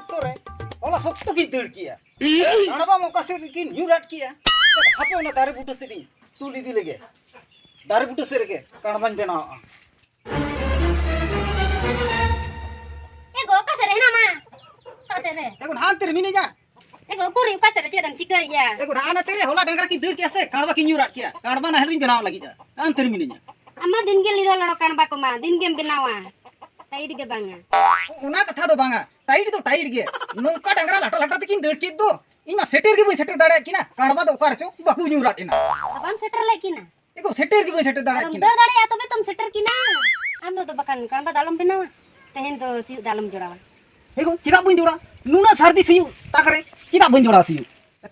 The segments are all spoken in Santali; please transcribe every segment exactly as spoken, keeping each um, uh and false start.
ᱚᱠᱛᱚ ᱨᱮ ᱦᱚᱞᱟ ᱥᱚᱠᱛᱚ ᱠᱤᱱ ᱫᱟᱹᱲ ᱠᱮᱜᱼᱟ᱾ ᱠᱟᱬᱵᱟ ᱢᱟ ᱚᱠᱟ ᱥᱮᱫ ᱨᱮᱠᱤᱱ ᱧᱩᱨ ᱟᱫ ᱠᱮᱜᱼᱟ᱾ ᱦᱟᱯᱮ ᱚᱱᱟ ᱫᱟᱨᱮ ᱵᱩᱴᱟᱹ ᱥᱮᱫ ᱤᱧ ᱛᱩᱞ ᱤᱫᱤ ᱞᱮᱜᱮ᱾ ᱫᱟᱨᱮ ᱵᱩᱴᱟᱹ ᱥᱮᱫ ᱨᱮᱜᱮ ᱠᱟᱬᱵᱟᱧ ᱵᱮᱱᱟᱣᱟ᱾ ᱮ ᱜᱚ, ᱚᱠᱟ ᱥᱮᱫ ᱨᱮ ᱦᱮᱱᱟᱢᱟ? ᱚᱠᱟ ᱥᱮᱫ ᱨᱮ? ᱮ ᱜᱚ, ᱦᱟᱱᱛᱮ ᱨᱮ ᱢᱤᱱᱟᱹᱧᱟ᱾ ᱮ ᱜᱚ, ᱩᱠᱩᱨᱤᱡ ᱚᱠᱟ ᱥᱮᱫ ᱨᱮ ᱪᱮᱫ ᱮᱢ ᱪᱤᱠᱟᱹᱭᱮᱫᱼᱟ? ᱮ ᱜᱚ, ᱦᱟᱱᱟ ᱛᱮᱨᱮ ᱦᱚᱞᱟ ᱰᱟᱝᱨᱟ ᱠᱤᱱ ᱫᱟᱹᱲ ᱠᱮᱜᱼᱟ ᱥᱮ, ᱠᱟᱬᱵᱟ ᱠᱤᱱ ᱧᱩᱨ ᱟᱫ ᱠᱮᱜᱼᱟ᱾ ᱠᱟᱬᱵᱟ ᱱᱟᱦᱮᱞ ᱨᱤᱧ ᱵᱮᱱᱟᱣ ᱞᱟᱹᱜᱤᱫ᱾ ᱦᱟᱱᱛᱮ ᱨᱮ ᱢᱤᱱᱟᱹᱧᱟ᱾ ᱟᱢ ᱢᱟ ᱫᱤᱱ ᱜᱮ ᱞᱤᱲᱟᱹ ᱞᱚᱲᱚ ᱠᱟᱬᱵᱟ ᱠᱚᱢᱟ, ᱫᱤᱱ ᱜᱮᱢ ᱵᱮᱱᱟᱣᱟ᱾ ᱴᱟᱭᱤᱴ ᱜᱮ ᱵᱟᱝᱟ᱾ ᱚᱱᱟ ᱠᱟᱛᱷᱟ ᱫᱚ ᱵᱟᱝᱟ, ᱴᱟᱭᱤᱴ ᱫᱚ ᱴᱟᱭᱤᱴ ᱜᱮ᱾ ᱱᱚᱝᱠᱟ ᱰᱟᱝᱨᱟ ᱞᱟᱴᱟ ᱞᱟᱴᱟ ᱛᱮᱠᱤᱱ ᱫᱟᱹᱲ ᱠᱮᱫ ᱫᱚ, ᱤᱧ ᱢᱟ ᱥᱮᱴᱮᱨ ᱜᱮ ᱵᱟᱹᱧ ᱥᱮᱴᱮᱨ ᱫᱟᱲᱮᱭᱟᱜ ᱠᱤᱱᱟ᱾ ᱠᱟᱬᱵᱟ ᱫᱚ ᱚᱠᱟ ᱨᱮᱪᱚ ᱵᱟᱠᱚ ᱧᱩᱨ ᱟᱫ ᱮᱱᱟ᱾ ᱟᱫᱚ ᱵᱟᱢ ᱥᱮᱴᱮᱨ ᱞᱮᱫ ᱠᱤᱱᱟ? ᱮ ᱜᱚ, ᱥᱮᱴᱮᱨ ᱜᱮ ᱵᱟᱹᱧ ᱥᱮᱴᱮᱨ ᱫᱟᱲᱮᱭᱟᱜ ᱟᱫᱚᱢ ᱠᱤᱱᱟ᱾ ᱫᱟᱹᱲ ᱫᱟᱲᱮᱭᱟᱜᱼᱟ ᱛᱚᱵᱮ ᱛᱚᱢ ᱥᱮᱴᱮᱨ ᱠᱤᱱᱟ᱾ ᱟᱢ ᱫᱚ, ᱫᱚ ᱵᱟᱠᱷᱟᱱ ᱠᱟᱬᱵᱟ ᱫᱚ ᱟᱞᱚᱢ ᱵᱮᱱᱟᱣᱟ᱾ ᱛᱮᱦᱮᱧ ᱫᱚ ᱥᱤᱭᱳᱜ ᱫᱚ ᱟᱞᱚᱢ ᱡᱚᱲᱟᱣᱟ᱾ ᱮ ᱜᱚ, ᱪᱮᱫᱟᱜ ᱵᱟᱹᱧ ᱡᱚᱲᱟᱣᱟ? ᱱᱩᱱᱟᱹᱜ ᱥᱟᱹᱨᱫᱤ ᱥᱤᱭᱳᱜ ᱛᱟᱠ ᱨᱮ ᱪᱮᱫᱟᱜ ᱵᱟᱹᱧ ᱡᱚᱲᱟᱣᱟ ᱥᱤᱭᱳᱜ?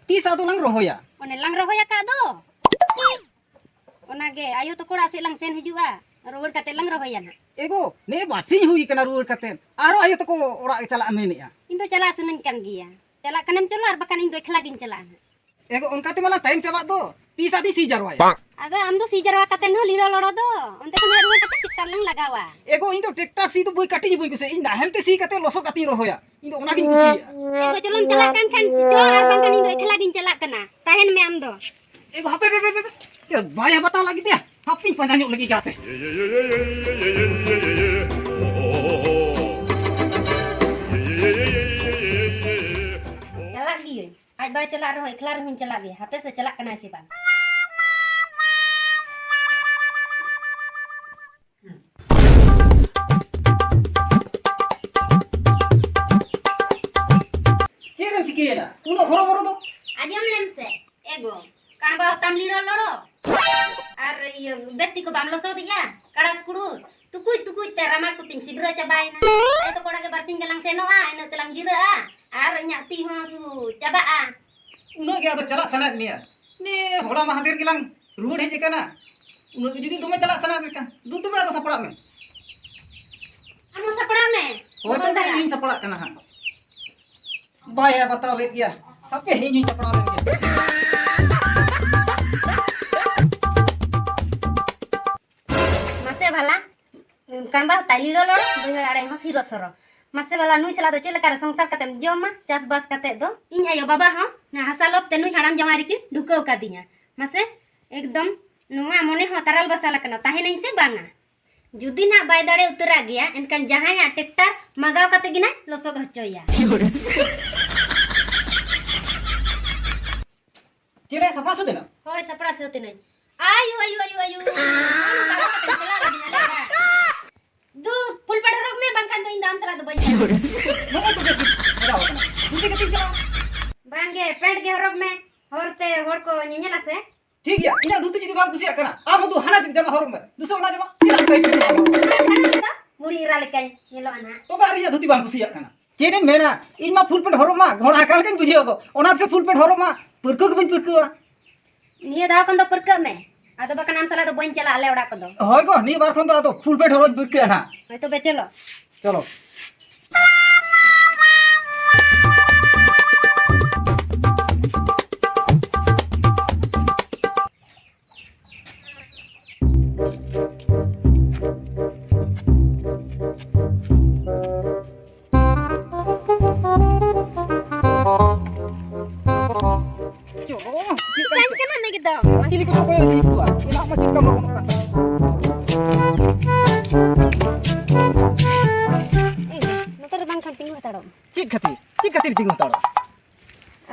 ᱛᱤᱥ ᱟᱫᱚ ᱞᱟᱝ ᱨᱚᱦᱚᱭᱟ? ᱚᱱᱮ ᱞᱟᱝ ᱨᱚᱦᱚᱭ ᱟᱠᱟᱫ ᱫᱚ᱾ ᱚᱱᱟᱜᱮ ᱟᱭᱳ ᱛᱟᱠᱚ ᱚᱲᱟᱜ ᱥᱮᱫ ᱞᱟᱝ ᱥᱮᱱ ᱦᱤᱡᱩᱜᱼᱟ, ᱨᱩᱣᱟᱹᱲ ᱠᱟᱛᱮ ᱞᱟᱝ ᱨᱚᱦᱚᱭᱟ ᱱᱟᱦᱟᱜ᱾ ᱮ ᱜᱚ, ᱱᱮ ᱵᱟᱨᱥᱤᱧ ᱦᱩᱭ ᱠᱟᱱᱟ ᱨᱩᱣᱟᱹᱲ ᱠᱟᱛᱮ, ᱟᱨᱚ ᱟᱭᱳ ᱛᱟᱠᱚ ᱚᱲᱟᱜ ᱮ ᱪᱟᱞᱟᱜ ᱮ ᱢᱮᱱᱮᱫᱼᱟ᱾ ᱤᱧ ᱫᱚ ᱪᱟᱞᱟᱜ ᱥᱟᱱᱟᱧ ᱠᱟᱱ ᱜᱮᱭᱟ, ᱪᱟᱞᱟᱜ ᱠᱷᱟᱱᱮᱢ ᱪᱚᱞᱚ, ᱟᱨ ᱵᱟᱠᱷᱟᱱ ᱤᱧ ᱫᱚ ᱮᱠᱞᱟ ᱜᱤᱧ ᱪᱟᱞᱟᱜᱼᱟ ᱱᱟᱦᱟᱜ᱾ ᱮ ᱜᱚ, ᱚᱱᱠᱟ ᱛᱮᱢᱟ ᱞᱟᱝ ᱛᱟᱭᱚᱢ ᱪᱟᱵᱟᱜ ᱫᱚ, ᱛᱤᱥ ᱟᱫᱚ ᱥᱤ ᱡᱟᱨᱣᱟᱭᱟ? ᱟᱫᱚ ᱟᱢ ᱫᱚ ᱥᱤ ᱡᱟᱨᱣᱟ ᱠᱟᱛᱮ ᱦᱚᱸ ᱞᱤᱲᱟᱹ ᱞᱚᱲᱚ ᱫᱚ, ᱚᱱᱛᱮ ᱠᱷᱚᱱ ᱨᱩᱣᱟᱹᱲ ᱠᱟᱛᱮ ᱴᱨᱟᱠᱴᱟᱨ ᱞᱟᱝ ᱞᱟᱜᱟᱣᱟ᱾ ᱮ ᱜᱚ, ᱤᱧ ᱫᱚ ᱴᱨᱟᱠᱴᱟᱨ ᱥᱤ ᱫᱚ ᱵᱟᱹᱧ, ᱠᱟᱹᱴᱤᱡ ᱦᱚᱸ ᱵᱟᱹᱧ ᱠᱩᱥᱤᱭᱟᱜᱼᱟ, ᱤᱧ ᱱᱟᱦᱮᱞ ᱛᱮ ᱥᱤ ᱠᱟᱛᱮ ᱞᱚᱥᱚᱫ ᱠᱟᱛᱮᱧ ᱨᱚᱦᱚᱭᱟ, ᱤᱧ ᱫᱚ ᱚᱱᱟᱜᱤᱧ ᱠᱩᱥᱤᱭᱟᱜᱼᱟ᱾ ᱮ ᱜᱚ, ᱪᱚᱞᱚᱢ ᱪᱟᱞᱟᱜ ᱠᱟᱱ ᱠᱷᱟᱱ ᱪᱚ, ᱟᱨ ᱵᱟᱝᱠᱷᱟᱱ ᱤᱧ ᱫᱚ ᱮᱠᱞᱟ ᱜᱤᱧ ᱪᱟᱞᱟᱜ ᱠᱟᱱᱟ, ᱛᱟᱦᱮᱱ ᱢᱮ ᱟᱢ ᱫᱚ᱾ ᱮ ᱜᱚ, ᱦᱟᱯᱮ, ᱦᱟᱯᱮ, ᱦᱟᱯᱮ, ᱦᱟᱯᱮ᱾ ᱮ, ᱵᱟᱭ ᱵᱟᱛᱟᱣ ᱞᱟᱹᱜᱤᱫ ᱮᱭᱟ, ᱦᱟᱯᱮᱧ ᱯᱟᱸᱡᱟ ᱧᱚᱜ ᱞᱮᱜᱮ ᱜᱟᱛᱮ᱾ ᱪᱟᱞᱟᱜ ᱜᱤᱭᱟᱹᱧ᱾ ᱟᱡ ᱵᱟᱭ ᱪᱟᱞᱟᱜ ᱨᱮᱦᱚᱸ ᱮᱠᱞᱟ ᱨᱮᱦᱚᱸᱧ ᱪᱟᱞᱟᱜ ᱜᱮᱭᱟ᱾ ᱦᱟᱯᱮ ᱥᱮ ᱪᱟᱞᱟᱜ ᱠᱟᱱᱟᱭ ᱥᱮ ᱵᱟᱝ᱾ ᱪᱮᱫ ᱮᱢ ᱪᱤᱠᱟᱹᱭᱮᱱᱟ? ᱩᱱᱟᱹᱜ ᱦᱚᱨᱚᱵᱚᱨᱚ ᱫᱚ? ᱟᱸᱡᱚᱢ ᱞᱮᱢ ᱥᱮ, ᱮ ᱜᱚ, ᱠᱟᱬᱵᱟ ᱦᱚᱸᱛᱟᱢ ᱞᱤᱲᱚ ᱞᱚᱲᱚ᱾ ᱟᱨ ᱤᱭᱟᱹ, ᱵᱮᱥ ᱴᱷᱤᱠ ᱠᱚ ᱵᱟᱢ ᱞᱚᱥᱚᱫᱮᱜᱼᱟ, ᱠᱟᱲᱟᱥ ᱠᱩᱲᱩᱥ᱾ ᱛᱩᱠᱩᱡ ᱛᱩᱠᱩᱡ ᱛᱮ ᱨᱟᱢᱟ ᱠᱚ ᱛᱤᱧ ᱥᱤᱵᱨᱟᱹ ᱪᱟᱵᱟᱭᱮᱱᱟ᱾ ᱡᱚᱛᱚ ᱠᱚᱲᱟ ᱜᱮ ᱵᱟᱨᱥᱤᱧ ᱜᱮᱞᱟᱝ ᱥᱮᱱᱚᱜᱼᱟ, ᱤᱱᱟᱹᱜ ᱛᱮᱞᱟᱝ ᱡᱤᱨᱟᱹᱜᱼᱟ᱾ ᱟᱨ ᱤᱧᱟᱹᱜ ᱛᱤ ᱦᱚᱸ ᱦᱟᱹᱥᱩ ᱪᱟᱵᱟᱜᱼᱟ᱾ ᱩᱱᱟᱹᱜ ᱜᱮ ᱟᱫᱚ ᱪᱟᱞᱟᱜ ᱥᱟᱱᱟᱭᱮᱫ ᱢᱮᱭᱟ? ᱱᱮ ᱦᱚᱞᱟ ᱢᱟᱦᱫᱮᱨ ᱜᱮᱞᱟᱝ ᱨᱩᱣᱟᱹᱲ ᱦᱮᱡ ᱟᱠᱟᱱᱟ᱾ ᱩᱱᱟᱹᱜ ᱜᱮ ᱡᱩᱫᱤ ᱫᱚᱢᱮ ᱪᱟᱞᱟᱜ ᱥᱟᱱᱟᱭᱮᱫ ᱢᱮ ᱠᱷᱟᱱ, ᱫᱩ ᱛᱚᱵᱮ ᱟᱫᱚ ᱥᱟᱯᱲᱟᱜ ᱢᱮ᱾ ᱟᱢ ᱦᱚᱸ ᱥᱟᱯᱲᱟᱜ ᱢᱮ᱾ ᱦᱳᱭ, ᱞᱚᱜᱚᱱ ᱛᱚᱵᱮ ᱫᱷᱟᱨᱟ᱾ ᱤᱧ ᱦᱚᱸᱧ ᱥᱟᱯᱲᱟᱜ ᱠᱟᱱᱟ ᱦᱟᱸᱜ᱾ ᱵᱟᱭ ᱵᱟᱛᱟᱣ ᱞᱮᱫ ᱜᱮᱭᱟ᱾ ᱦᱟᱯᱮ, ᱤᱧ ᱦᱚᱸᱧ ᱥᱟᱯᱲᱟᱣ ᱞᱮᱱ ᱜᱮ᱾ ᱢᱟᱥᱮ ᱵᱷᱟᱞᱟ, ᱠᱟᱬᱵᱟ ᱛᱟᱭ ᱞᱤᱲᱚ ᱞᱚᱲᱚ, ᱵᱟᱹᱭᱦᱟᱹᱲ ᱟᱲᱮ ᱦᱚᱸ ᱥᱤᱨᱚ ᱥᱚᱨᱚ᱾ ᱢᱟᱥᱮ ᱵᱟᱞᱟ, ᱱᱩᱭ ᱥᱟᱞᱟᱜ ᱫᱚ ᱪᱮᱫ ᱞᱮᱠᱟᱨᱮ ᱥᱚᱝᱥᱟᱨ ᱠᱟᱛᱮᱢ ᱡᱚᱢᱟ ᱪᱟᱥᱵᱟᱥ ᱠᱟᱛᱮ ᱫᱚ? ᱤᱧ ᱟᱭᱳ ᱵᱟᱵᱟ ᱦᱚᱸ ᱱᱚᱣᱟ ᱦᱟᱥᱟ ᱞᱚᱵ ᱛᱮ ᱱᱩᱭ ᱦᱟᱲᱟᱢ ᱡᱟᱶᱟᱭ ᱨᱮᱠᱤᱱ ᱰᱷᱩᱠᱟᱹᱣ ᱠᱟᱫᱤᱧᱟ᱾ ᱢᱟᱥᱮ, ᱮᱠᱫᱚᱢ ᱱᱚᱣᱟ ᱢᱚᱱᱮ ᱦᱚᱸ ᱛᱟᱨᱟᱞ ᱵᱟᱥᱟᱞ ᱟᱠᱟᱱᱟ, ᱛᱟᱦᱮᱱᱟᱹᱧ ᱥᱮ ᱵᱟᱝᱟ? ᱡᱩᱫᱤ ᱱᱟᱦᱟᱜ ᱵᱟᱭ ᱫᱟᱲᱮ ᱩᱛᱟᱹᱨᱟᱜ ᱜᱮᱭᱟ, ᱮᱱᱠᱷᱟᱱ ᱡᱟᱦᱟᱸᱭᱟᱜ ᱴᱮᱠᱴᱟᱨ ᱢᱟᱜᱟᱣ ᱠᱟᱛᱮ ᱜᱮ ᱱᱟᱦᱟᱜ ᱞᱚᱥᱚᱫ ᱦᱚᱪᱚᱭᱟ᱾ ᱪᱮᱫ ᱞᱮ ᱥᱟᱯᱲᱟᱣ ᱥᱟᱹᱛ ᱮᱱᱟ? ᱦᱳᱭ, ᱥᱟᱯᱲᱟᱣ ᱥᱟᱹᱛ ᱮᱱᱟᱹᱧ᱾ ᱟᱭᱩ, ᱟᱭᱩ, ᱟᱭᱩ, ᱟᱭᱩ᱾ ᱱᱚᱜᱼᱚ ᱱᱚᱝᱠᱟ ᱠᱟᱛᱮ ᱪᱟᱞᱟᱣ ᱞᱟᱹᱜᱤᱫ ᱟᱞᱮ ᱚᱲᱟᱜ᱾ ᱫᱩ, ᱯᱷᱩᱞ ᱯᱮᱱᱴ ᱦᱚᱨᱚᱜ ᱢᱮ, ᱵᱟᱝᱠᱷᱟᱱ ᱫᱚ ᱤᱧ ᱫᱚ ᱟᱢ ᱥᱟᱞᱟᱜ ᱫᱚ ᱵᱟᱹᱧ ᱪᱟᱞᱟᱜᱼᱟ᱾ ᱱᱚᱜᱼᱚᱭ ᱛᱚ ᱵᱮᱥ ᱵᱩᱡᱷᱟᱹᱣ ᱠᱟᱱᱟ᱾ ᱫᱷᱩᱛᱤ ᱠᱟᱛᱮᱧ ᱪᱟᱞᱟᱜᱼᱟ᱾ ᱵᱟᱝᱜᱮ, ᱯᱮᱱᱴ ᱜᱮ ᱦᱚᱨᱚᱜ ᱢᱮ, ᱦᱚᱨᱛᱮ ᱦᱚᱲ ᱠᱚ ᱧᱮᱧᱮᱞᱟ ᱥᱮ᱾ ᱴᱷᱤᱠ ᱜᱮᱭᱟ, ᱤᱧᱟᱹᱜ ᱫᱷᱩᱛᱤ ᱡᱩᱫᱤ ᱵᱟᱢ ᱠᱩᱥᱤᱭᱟᱜ ᱠᱟᱱᱟ, ᱟᱢ ᱦᱚᱸ ᱫᱩ ᱦᱟᱱᱟ ᱡᱟᱢᱟ ᱦᱚᱨᱚᱜ ᱢᱮ, ᱫᱩᱥᱮ ᱚᱱᱟ ᱡᱟᱢᱟ ᱪᱮᱫᱟᱜ ᱮᱢ ᱴᱟᱭᱤᱴ ᱠᱟᱜᱼᱟ? ᱦᱟᱱᱟ ᱡᱟᱢᱟ ᱫᱚ ᱵᱩᱲᱦᱤ ᱮᱨᱟ ᱞᱮᱠᱟᱧ ᱧᱮᱞᱚᱜᱼᱟ ᱱᱟᱦᱟᱜ᱾ ᱛᱚᱵᱮ ᱟᱨ ᱤᱧᱟᱹᱜ ᱫᱷᱩᱛᱤ ᱵᱟᱢ ᱠᱩᱥᱤᱭᱟᱜ ᱠᱟᱱᱟ? ᱪᱮᱫ ᱮᱢ ᱢᱮᱱᱟ, ᱤᱧ ᱢᱟ ᱯᱷᱩᱞ ᱯᱮᱱᱴ ᱦᱚᱨᱚᱜ ᱢᱟ ᱜᱷᱚᱲᱟ ᱟᱠᱟ ᱞᱮᱠᱟᱧ ᱵᱩᱡᱷᱟᱹᱣ ᱜᱚ, ᱚᱱᱟ ᱛᱮ ᱯᱷᱩᱞ ᱯᱮᱱᱴ ᱦᱚᱨᱚᱜ ᱢᱟ ᱯᱟᱹᱨᱠᱟᱹᱣ ᱜᱮ ᱵᱟᱹᱧ ᱯᱟᱹᱨᱠᱟᱹᱣᱟ᱾ ᱱᱤᱭᱟᱹ ᱫᱷᱟᱣ ᱠᱷᱚᱱ ᱫᱚ ᱯᱟᱹᱨᱠᱟᱹᱜ ᱢᱮ, ᱟᱫᱚ ᱵᱟᱠᱷᱟᱱ ᱟᱢ ᱥᱟᱞᱟᱜ ᱫᱚ ᱵᱟᱹᱧ ᱪᱟᱞᱟᱜᱼᱟ ᱟᱞᱮ ᱚᱲᱟᱜ ᱠᱚᱫᱚ᱾ ᱦᱳᱭ ᱜᱚ, ᱱᱤᱭᱟᱹ ᱵᱟᱨ ᱠᱷᱚᱱ ᱫᱚ ᱟᱫᱚ ᱯᱷᱩᱞ ᱯᱮᱱᱴ ᱦᱚᱨᱚᱜ ᱤᱧ ᱯᱟᱹᱨᱠᱟᱹᱜᱼᱟ ᱱᱟᱦᱟᱜ᱾ ᱦᱳᱭ, ᱛᱚᱵᱮ ᱪᱚᱞᱚ᱾ ᱪᱚᱞᱚ᱾ ᱪᱚᱞᱚ, ᱪᱮᱫ ᱠᱟᱱ ᱠᱟᱱ ᱪᱚ? ᱠᱟᱱᱟ ᱢᱮ ᱮᱠᱫᱚᱢ᱾ ᱪᱤᱞᱤ ᱠᱚᱪᱚ ᱠᱚᱭᱚᱜ ᱤᱫᱤᱭᱮᱫ ᱠᱚᱣᱟ? ᱮᱱᱟᱜ ᱢᱟ ᱪᱮᱫ ᱞᱮᱠᱟᱢ ᱞᱚᱜᱚᱱᱚᱜ ᱠᱟᱱ? ᱮ, ᱱᱚᱛᱮ ᱨᱮ ᱵᱟᱝᱠᱷᱟᱱ ᱛᱤᱸᱜᱩ ᱦᱟᱛᱟᱲᱚᱜ ᱢᱮ᱾ ᱪᱮᱫ ᱠᱷᱟᱹᱛᱤᱨ? ᱪᱮᱫ ᱠᱷᱟᱹᱛᱤᱨ ᱛᱤᱸᱜᱩ ᱦᱟᱛᱟᱲᱚᱜᱼᱟ?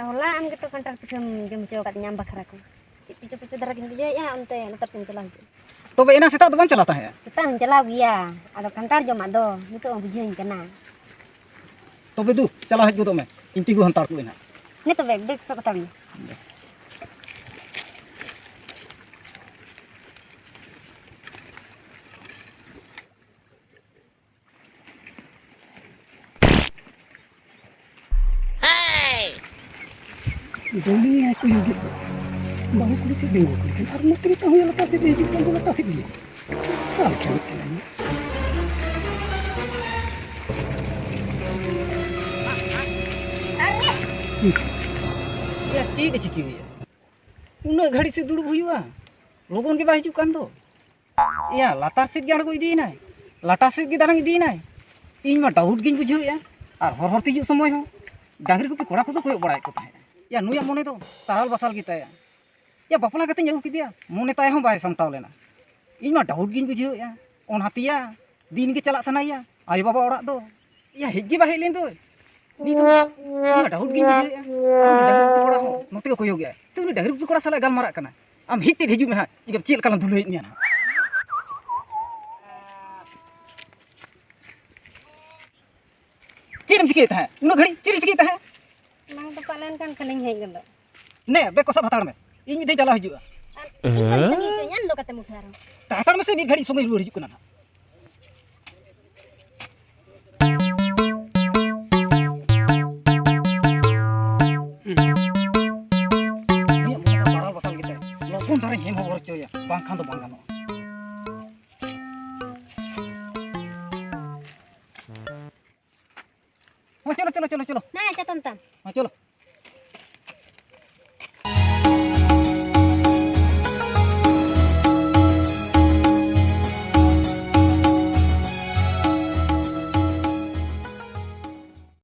ᱦᱚᱞᱟ ᱟᱢ ᱜᱮᱛᱚ ᱠᱟᱱᱴᱷᱟᱲ ᱯᱤᱴᱷᱟᱹᱢ ᱡᱚᱢ ᱦᱚᱪᱚ ᱟᱠᱟᱫᱤᱧᱟ ᱟᱢ ᱵᱟᱠᱷᱨᱟ ᱠᱚ᱾ ᱪᱮᱫ ᱯᱤᱪᱚ ᱯᱤᱪᱚ ᱫᱷᱟᱨᱟ ᱜᱤᱧ ᱵᱩᱡᱷᱟᱹᱣᱮᱫᱼᱟ, ᱚᱱᱛᱮ ᱞᱟᱛᱟᱨ ᱥᱮᱫ ᱮᱢ ᱪᱟᱞᱟᱣ ᱦᱤᱡᱩᱜᱼᱟ᱾ ᱛᱚᱵᱮ ᱮᱱᱟᱝ ᱥᱮᱛᱟᱜ ᱫᱚ ᱵᱟᱢ ᱪᱟᱞᱟᱣ ᱛᱟᱦᱮᱸᱫᱼᱟ? ᱥᱮᱛᱟᱜ ᱦᱚᱸᱧ ᱪᱟᱞᱟᱣ ᱜᱮᱭᱟ, ᱟᱫᱚ ᱠᱟᱱᱴᱷᱟᱲ ᱡᱚᱢᱟᱜ ᱫᱚ ᱱᱤᱛᱚᱜ ᱦᱚᱸ ᱵᱩᱡᱷᱟᱹᱣᱟᱹᱧ ᱠᱟᱱᱟ᱾ ᱛᱚᱵᱮ ᱫᱩ, ᱪᱟᱞᱟᱣ ᱦᱮᱡ ᱜᱚᱫᱚᱜ ᱢᱮ, ᱤᱧ ᱛᱤᱸᱜᱩ ᱦᱟᱛᱟᱲ ᱠᱚᱜ ᱟᱹᱧ ᱦᱟᱸᱜ᱾ ᱦᱮᱸ ᱛᱚᱵᱮ, ᱵᱮᱜᱽ ᱥᱟᱵ ᱦᱟᱛᱟᱲ ᱢᱮ᱾ ᱫᱚᱢᱮ ᱠᱚ ᱦᱤᱡᱩᱜ ᱫᱚ᱾ ᱵᱟᱹᱦᱩ ᱠᱩᱲᱤ ᱥᱮᱫ ᱵᱮᱸᱜᱚᱲ ᱠᱩᱲᱤ ᱴᱷᱮᱱ᱾ ᱟᱨ ᱱᱚᱛᱮ ᱱᱤᱛᱚᱜ ᱦᱚᱸ ᱞᱟᱛᱟᱨ ᱥᱮᱫ ᱦᱤᱡᱩᱜ ᱠᱟᱱ ᱫᱚ ᱞᱟᱛᱟᱨ ᱥᱮᱫ ᱜᱮ᱾ ᱚᱠᱟ ᱞᱮᱠᱟ ᱢᱤᱫᱴᱮᱱ ᱟᱭᱢᱟ᱾ ᱭᱟ, ᱪᱮᱫ ᱮ ᱪᱤᱠᱟᱹ ᱦᱩᱭᱩᱜᱼᱟ? ᱩᱱᱟᱹᱜ ᱜᱷᱟᱹᱲᱤᱡ ᱥᱮ ᱫᱩᱲᱩᱵ ᱦᱩᱭᱩᱜᱼᱟ? ᱞᱚᱜᱚᱱ ᱜᱮ ᱵᱟᱭ ᱦᱤᱡᱩᱜ ᱠᱟᱱ ᱫᱚ᱾ ᱮᱭᱟ, ᱞᱟᱛᱟᱨ ᱥᱮᱫ ᱜᱮ ᱟᱬᱜᱚ ᱤᱫᱤᱭᱮᱱᱟᱭ, ᱞᱟᱴᱟ ᱥᱮᱫ ᱜᱮ ᱫᱟᱬᱟᱱ ᱤᱫᱤᱭᱮᱱᱟᱭ᱾ ᱤᱧ ᱢᱟ ᱰᱟᱣᱩᱴ ᱜᱤᱧ ᱵᱩᱡᱷᱟᱹᱣᱮᱫᱼᱟ᱾ ᱟᱨ ᱦᱚᱨ ᱦᱚᱨ ᱛᱮ ᱦᱤᱡᱩᱜ ᱥᱚᱢᱚᱭ ᱦᱚᱸ ᱰᱟᱝᱨᱤ ᱜᱩᱯᱤ ᱠᱚᱲᱟ ᱠᱚᱠᱚ ᱠᱚᱭᱚᱜ ᱵᱟᱲᱟᱭᱮᱫ ᱠᱚ ᱛᱟᱦᱮᱸᱫ᱾ ᱭᱟ, ᱱᱩᱭᱟᱜ ᱢᱚᱱᱮ ᱫᱚ ᱛᱟᱨᱟᱞ ᱵᱟᱥᱟᱞ ᱜᱮᱛᱟᱭᱟ᱾ ᱭᱟ, ᱵᱟᱯᱞᱟ ᱠᱟᱛᱮᱧ ᱟᱹᱜᱩ ᱠᱮᱫᱮᱭᱟ, ᱢᱚᱱᱮ ᱛᱟᱭ ᱦᱚᱸ ᱵᱟᱭ ᱥᱟᱢᱴᱟᱣ ᱞᱮᱱᱟ᱾ ᱤᱧ ᱢᱟ ᱰᱟᱣᱩᱴ ᱜᱤᱧ ᱵᱩᱡᱷᱟᱹᱣᱮᱫᱼᱟ᱾ ᱚᱱᱟᱛᱮᱭᱟ, ᱫᱤᱱ ᱜᱮ ᱪᱟᱞᱟᱜ ᱥᱟᱱᱟᱭᱮᱭᱟ ᱟᱭᱳ ᱵᱟᱵᱟ ᱚᱲᱟᱜ ᱫᱚ᱾ ᱭᱟ, ᱦᱮᱡ ᱜᱮ ᱵᱟᱭ ᱦᱮᱡ ᱞᱮᱱ ᱫᱚ᱾ ᱱᱤᱛ ᱦᱚᱸ ᱤᱧ ᱢᱟ ᱰᱟᱣᱩᱴ ᱜᱤᱧ ᱵᱩᱡᱷᱟᱹᱣᱮᱫᱼᱟ᱾ ᱩᱱᱤ ᱰᱟᱝᱨᱤ ᱜᱩᱯᱤ ᱠᱚᱲᱟ ᱦᱚᱸ ᱱᱚᱛᱮ ᱜᱮ ᱠᱚᱭᱚᱜᱮᱜᱼᱟ᱾ ᱥᱮ ᱩᱱᱤ ᱰᱟᱝᱨᱤ ᱜᱩᱯᱤ ᱠᱚᱲᱟ ᱥᱟᱞᱟᱜ ᱜᱟᱞᱢᱟᱨᱟᱜ ᱠᱟᱱᱟ? ᱟᱢ ᱦᱮᱡ ᱛᱮᱫ ᱦᱤᱡᱩᱜ ᱢᱮ ᱦᱟᱸᱜ, ᱪᱮᱫ ᱞᱮᱠᱟ ᱞᱟᱝ ᱫᱷᱩᱞᱟᱹᱭᱮᱫ ᱢᱮᱭᱟ ᱦᱟᱸᱜ᱾ ᱪᱮᱫ ᱮᱢ ᱪᱤᱠᱟᱹᱭᱮᱫ ᱛᱟᱦᱮᱸᱫ ᱩᱱᱟᱹᱜ ᱜᱷᱟᱹᱲᱤᱡ? ᱪᱮᱫ ᱮᱢ ᱪᱤᱠᱟᱹᱭᱮᱫ ᱛᱟᱦᱮᱸᱫ? ᱵᱟᱝ ᱫᱚ ᱯᱟᱞᱮᱱ ᱠᱷᱟᱱ ᱠᱷᱟᱹᱞᱤᱧ ᱦᱮᱡ ᱜᱚᱫᱚᱜ᱾ ᱱᱮ, ᱵᱮᱜᱽ ᱠᱚ ᱥᱟᱵ ᱦᱟᱛᱟᱲ ᱢᱮ, ᱤᱧ ᱢᱤᱫ ᱫᱷᱟᱣ ᱪᱟᱞᱟᱣ ᱦᱤᱡᱩᱜᱼᱟ᱾ ᱟᱨ ᱤᱧ ᱵᱟᱹᱧ ᱛᱟᱺᱜᱤ ᱦᱚᱪᱚᱣᱟᱹᱧᱟ, ᱟᱢ ᱫᱚ ᱠᱟᱛᱮᱢ ᱩᱴᱷᱟᱹᱨᱟ᱾ ᱛᱟᱲᱟᱛᱟᱲ ᱢᱮᱥᱮ, ᱢᱤᱫ ᱜᱷᱟᱹᱲᱤᱡ ᱥᱚᱸᱜᱮ ᱨᱩᱣᱟᱹᱲ ᱦᱤᱡᱩᱜ ᱠᱟᱱᱟ ᱱᱟᱦᱟᱜ᱾ ᱩᱱᱤᱭᱟᱜ ᱢᱚᱱᱮ ᱫᱚ ᱛᱟᱨᱟᱞ ᱵᱟᱥᱟᱞ ᱜᱮᱛᱟᱭ, ᱞᱚᱜᱚᱱ ᱫᱷᱟᱨᱟᱧ ᱦᱮᱢ ᱦᱚᱵᱚᱨ ᱦᱚᱪᱚᱭᱟ, ᱵᱟᱝᱠᱷᱟᱱ ᱫᱚ ᱵᱟᱝ ᱜᱟᱱᱚᱜᱼᱟ᱾ ᱦᱚᱸ, ᱪᱚᱞᱚ, ᱪᱚᱞᱚ, ᱪᱚᱞᱚ, ᱪᱚᱞᱚ᱾ ᱱᱟ, ᱪᱟᱛᱚᱢ ᱛᱟᱢ᱾ ᱦᱚᱸ, ᱪᱚᱞᱚ᱾